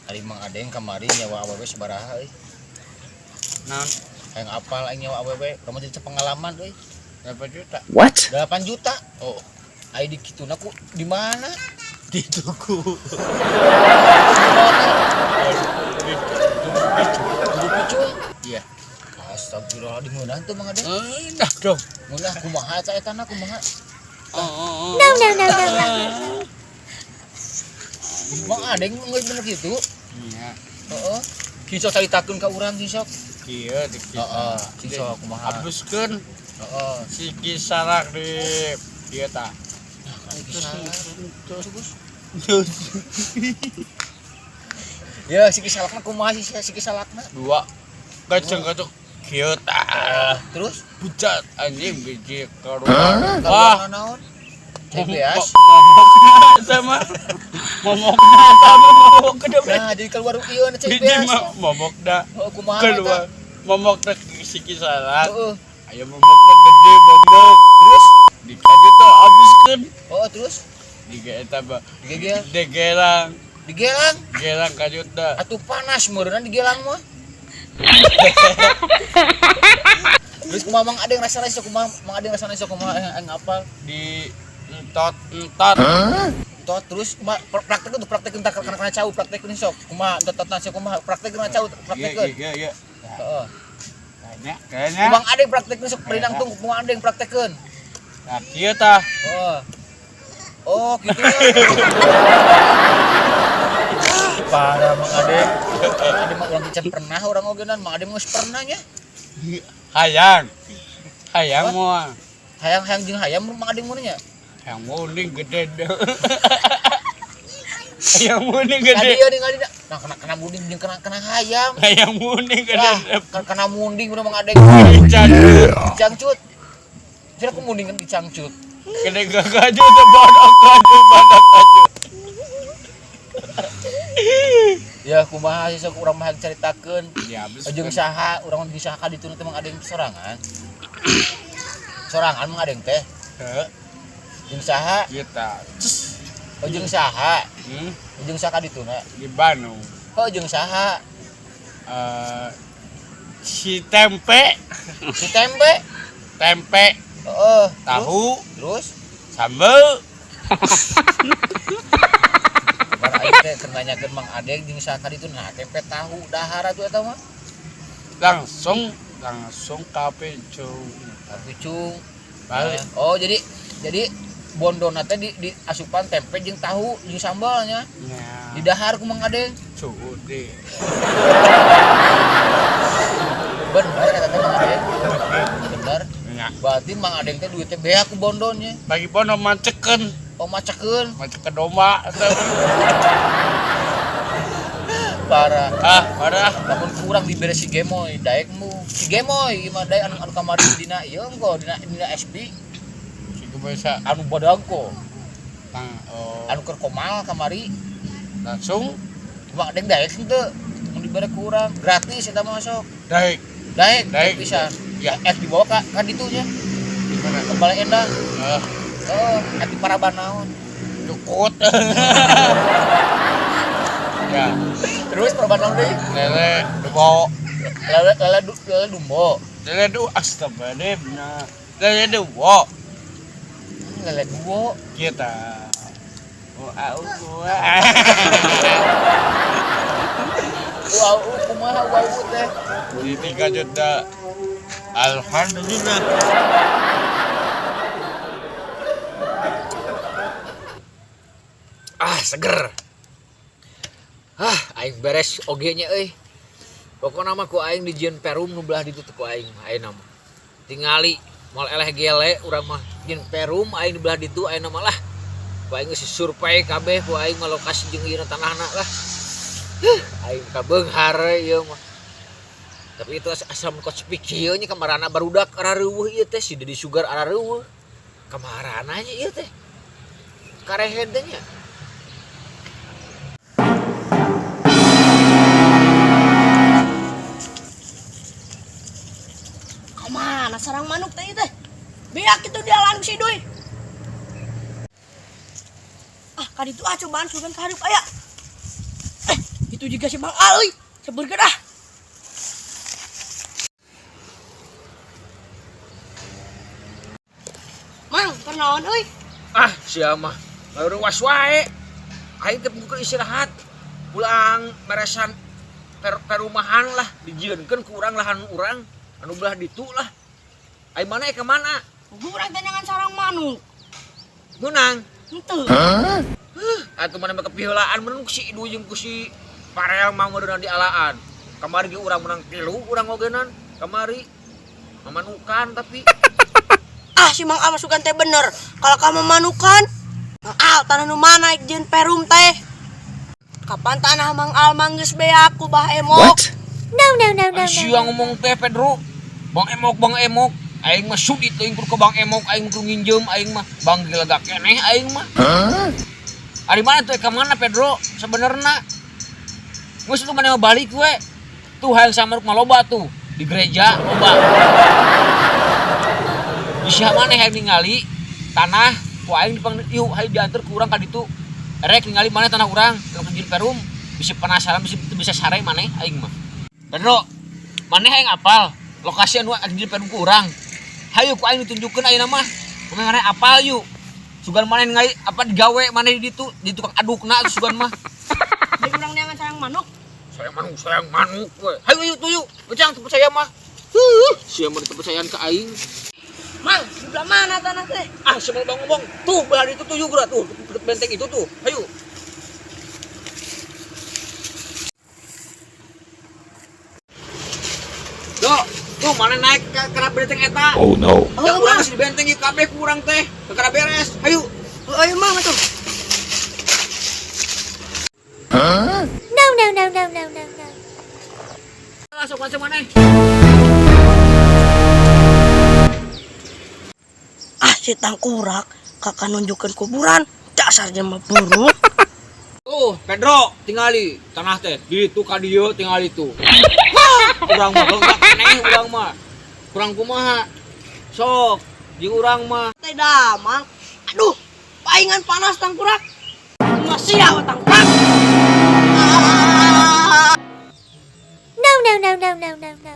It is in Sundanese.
Ari Mang Adeng kamari nyawa awewe sabaraha euy? Naon? Hayang apal aing nyawa awewe, kamu jadi pengalaman euy. Berapa juta? What? 8 juta. Oh, Ai di kituna ku di mana? Di tuku. Tugu Picung. Iya. Astagfirullah, di ngeunah teu Mang Adeng? Nah dong. Ngeunah kumaha eta etana kumaha? Oh. No, no, no, no, no. Mang Adeng geus bener kitu. Iya. Heeh. Kisah caritakeun ka urang kisah. Kieu di kieu. Heeh, kisah kumaha? Habiskeun Heeh. si kisarak di dieu tah. Terus. Ya, si kisalakna kumaha sih si kisalakna? Dua. Kacang kacang kieu tah. Terus Pucat anjing biji keluar. Wah, wah, naon? CBS. Momokna sama. Momokna sama momok gede. Nah, jadi keluar ieu na Biji CBS. mah momokna Oh, kumaha keluar. eta? Momokna si kisarak. Heeh. Aya momokna gede momok. Terus? Dikaju tuh habiskeun. Oh, terus Diga eta mah. digegel, Digelang, digelang. gelang kajutna. Atuh panas meureunna digelang mah. Terus kumaha Mang Adeng rasana sok kumaha Mang Adeng rasana sok kumaha yang apal? Di entot entot. Tot terus kumaha praktek tuh praktek entar kana kana cau praktekeun sok kumaha entot sok kumaha praktekeun cau praktekeun. Iya iya. Heeh. Kayaknya kayaknya. Mang Adeng praktekeun sok perinang tung kumaha Adeng praktekeun. Nah, kieu tah. Heeh. Oh, gitu ya. Parah Mang Adeng. Mang Adeng mah urang can pernah urang ogenan Mang Adeng geus pernah nya. Hayang. Hayang moal. Hayang-hayang jeung hayam Mang Adeng mun nya. Hayang muning gede deh. Hayang muning Tadi gede. ya ningali nah kena kena munding jeung kena kena hayam. Hayang muning gede. Lah, kena munding udah Mang Adeng. Dicangcut. Dicangcut. Kira aku munding kan dicangcut. Gede gagaju teh badak kaju badak kaju. Ya kumaha sih sok urang mah caritakeun. Ya habis. Jeung saha urang mah saha ka ditu teh Mang Adeng sorangan. Sorangan Mang Adeng teh. Heeh. Jeung saha? Kita. Oh jeung saha? Hmm, Jeung saha ka dituna? di Bandung. Oh jeung saha? Si tempe, Si tempe. tempe, Heeh, tahu, terus sambel. bar aing teh keur nanyakeun Mang Adeng jeung saha ka ditu nah tempe tahu dahar atuh eta mah. Langsung langsung ka Picung. Tapi cung. Balik. Oh, jadi bondona teh di asupan tempe jeung tahu jeung sambalnya. Nya. Di dahar ku Mang Adeng. Cude. Bener eta teh Mang Adeng. Bener. Nya. Berarti Mang Adeng teh duitnya beak ku bondonnya. Bagi bono macekeun, Oh macekeun. macekeun domba. Parah. Ah, parah. Lamun kurang dibere si Gemoy, daek mu. Si Gemoy ieu mah daek anu anu kamari dina ieu engko dina dina SB Si bisa anu badag ko. Tang, oh, Anu keur komal kamari langsung Mang Adeng daek henteu. Mun dibere kurang gratis eta mah sok. daek. Daek, Daek. pisan. Ya. Ek dibawa ka ditu nya, Di mana? ke Balai Endah. Ah, Heeh, ati paraban naon. cukut. Ya, Terus paraban naon deui? lele dubo. Lele lele lele dumbo. Lele du astagfirullahaladzim. Nah, lele dubo. Lele duo. Kita. Oh, au gua. Wow, kumaha wow teh. Di 3 juta. Alhamdulillah. Ah, seger. Ah, aing beres oge nya euy. Pokona mah ku aing dijieun perum nu belah ditu teh ku aing ayeuna mah. Tingali moal eleh gele urang mah jieun perum aing di belah ditu ayeuna mah lah. Ku aing geus survei kabeh ku aing mah lokasi jeung ieu tanahna lah. Huh, aing kabeunghar ieu mah. Tapi itu asal mun kos pikir nya kamarana barudak arareuweuh ieu teh si Dedi Sugar arareuweuh. Kamarana nya ieu teh. Karehed teh nya. Kemana sarang manuk teh teh? Beak itu di alam si Doi. Ah, kaditu ah cobaan sugan ka hareup aya. Itu juga si Bang Al euy. Seburkeun ah. Mang, kenaon euy? Ah, sia mah. Baru was wae. Aing teh bukan istirahat. Pulang meresan perumahan lah dijieunkeun ku urang lahan urang anu belah ditu lah. Aing mana ka mana? Urang teh nyangan sarang manuk. Meunang. Henteu. Huh, atuh mana mah kepiheulaan meunang ku si Idu jeung ku si Parel mah meureunna di alaan. Kamari ge urang menang tilu urang ogenan kamari. Mamanukan tapi Ah, si Mang Al masukan teh bener. Kalau kamu manukan, Mang Al tanah nu mana jeung perum teh? Kapan tanah Mang Al manggeus beak ku Bah Emok? No, no, no, no, no. Sia ngomong teh Pedro. Bang Emok, Bang Emok. Aing mah sudit teuing kudu ke Bang Emok, aing kudu nginjem, aing mah Bang Gilega keneh aing mah. Ari mana tuh ka mana Pedro sebenarnya? Geus tuh mana balik we. Tuh hayang samaruk mah loba tuh di gereja loba. Bisa mana hayang ningali tanah ku aing dipang yuk hayu diantar ku urang ka ditu. Rek ningali mana tanah urang, ke perum, bisa penasaran bisa bisa sare maneh aing mah. Pedro, maneh hayang apal lokasi anu di perum ku urang. Hayu ku aing ditunjukkeun ayeuna mah. Kumaha maneh apal yuk. Sugan maneh ningali apa digawe maneh di ditu, di tukang adukna sugan mah. Di urang neangan sarang manuk. Sayang manuk we. Hayu yuk tuh yuk. Ujang teu percaya mah. Huh, sia mah teu percayaan ka aing. Mang, di belah mana tanah teh? Ah, semua bang ngomong. Tuh, belah itu tuh yuk tuh, deket benteng itu tuh. Hayu. Tuh, tuh mana naik ke benteng eta? Oh no. Ya urang geus di benteng ieu kabeh ku urang teh. Kakara beres. Hayu. Oh, ayo Mang atuh. No, no, no, no, no, no, no. Langsung masuk mana? Ah, si tangkurak kakak nunjukkan kuburan. Dasar jelema buruk. Tuh, Pedro, tingali tanah teh. Di ditu ka dieu tingali tuh. Urang mah gak keneh urang mah. Kurang kumaha? Sok, jeung urang mah. Teh damang. Aduh, paingan panas tangkurak. Masih ya tangkurak. No, no, no, no, no, no, no.